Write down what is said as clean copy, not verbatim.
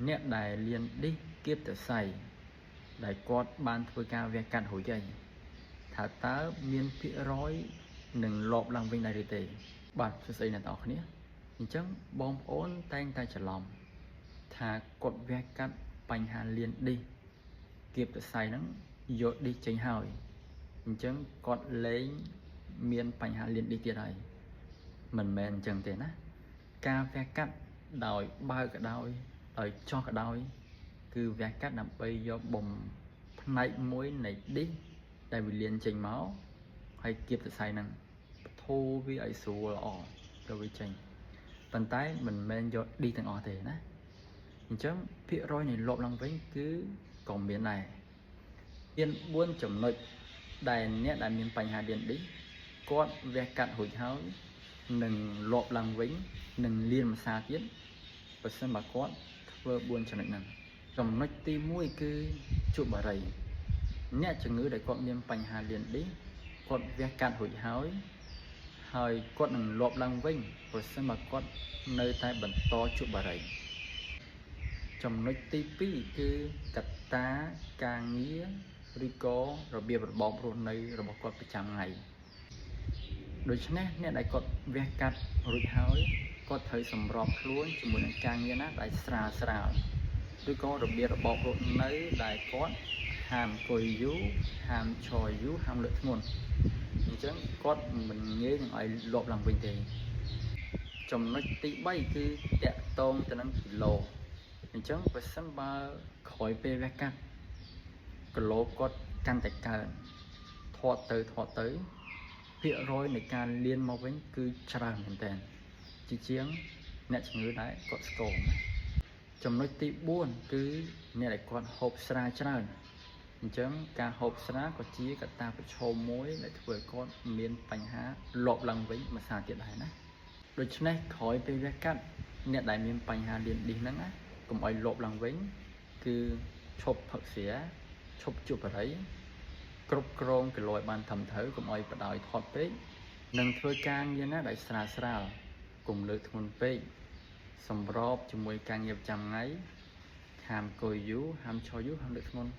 អ្នកដែលលៀនឌីសគៀបសរសៃដែលគាត់បានធ្វើការវះកាត់រួចហើយថាតើមានភាគរយនឹងលាប់ឡើងវិញដែរឬទេបាទសួស្តីអ្នកទាំងអស់គ្នាអញ្ចឹងបងប្អូនតែងតែច្រឡំថាគាត់វះកាត់បញ្ហាលៀនឌីសគៀបសរសៃហ្នឹងយកឌីសចេញហើយអញ្ចឹងគាត់លែងមានបញ្ហាលៀនឌីសទៀតហើយមិនមែនអញ្ចឹងទេណាការវះកាត់ដោយបើកក៏ដោយដោយចោះក៏ដោយ គឺវះកាត់ដើម្បីយកបំផ្នែកមួយនៃឌីសដែលវាលៀនចេញមកហើយគៀបសរសៃហ្នឹងបធូរវាឲ្យស្រួលល្អយកវាចេញប៉ុន្តែមិនមែនយកឌីសទាំងអស់ទេណាអញ្ចឹងភាគរយនៃលាប់ឡើងវិញគឺក៏មានដែរមាន4ចំណុចដែលអ្នកដែលមានបញ្ហាលៀនឌីសគាត់វះកាត់រួចហើយនឹងលាប់ឡើងវិញនឹងលៀនម្សាទៀតបើសិនបើគាត់ធ្វើ4ចំណុចហ្នឹងចំណុចទី1គឺជក់បារីអ្នកជំងឺដែលគាត់មានបញ្ហាលៀនឌីសគាត់វះកាត់រួចហើយហើយគាត់នឹងលាប់ឡើងវិញប្រសិនបើគាត់នៅតែបន្តជក់បារីចំណុចទី2គឺកត្តាការងារឬក៏របៀបរបបរស់នៅរបស់គាត់ប្រចាំថ្ងៃដូច្នេះអ្នកដែលគាត់វះកាត់រួចហើយគាត់ត្រូវសម្របខ្លួនជាមួយនឹងការងារណាដែលស្រាលស្រាលឬក៏របៀបរបបរស់នៅដែលគាត់ហាមអង្គុយយូរហាមឈរយូរហាមលើកធ្ងន់អញ្ចឹងគាត់មិនងាយនឹងឲ្យលាប់ឡើងវិញទេចំណុចទី3គឺតាក់ទងទៅនឹងគីឡូអញ្ចឹងបើសិនបើក្រោយពេលវះកាត់គីឡូគាត់កាន់តែកើនធាត់ទៅធាត់ទៅភាគរយនៃការលៀនមកវិញគឺច្រើនមែនតើជាជាងអ្នកជំងឺដែលគាត់ស្គមណាចំណុចទី4គឺអ្នកដែលគាត់ហូបស្រាច្រើនអញ្ចឹងការហូបស្រាក៏ជាកត្តាប្រឈមមួយដែលធ្វើឲ្យគាត់មានបញ្ហាលាប់ឡើងវិញមួយសារទៀតដែរណាដូច្នេះក្រោយពេលវះកាត់អ្នកដែលមានបញ្ហាលៀនឌីសហ្នឹងណាកុំឲ្យលាប់ឡើងវិញគឺឈប់ផឹកស្រាឈប់ជក់បារីគ្រប់គ្រងគីឡូឲ្យបានត្រឹមត្រូវកុំឲ្យបដ ாய் ធាត់ពេកនិងធ្វើការងារណាដែលស្រាលស្រាលកុំលើកធ្ងន់ពេកសម្របជាមួយការងារប្រចាំថ្ងៃហាមអង្គុយយូរហាមឈរយូរហាមលើកធ្ងន់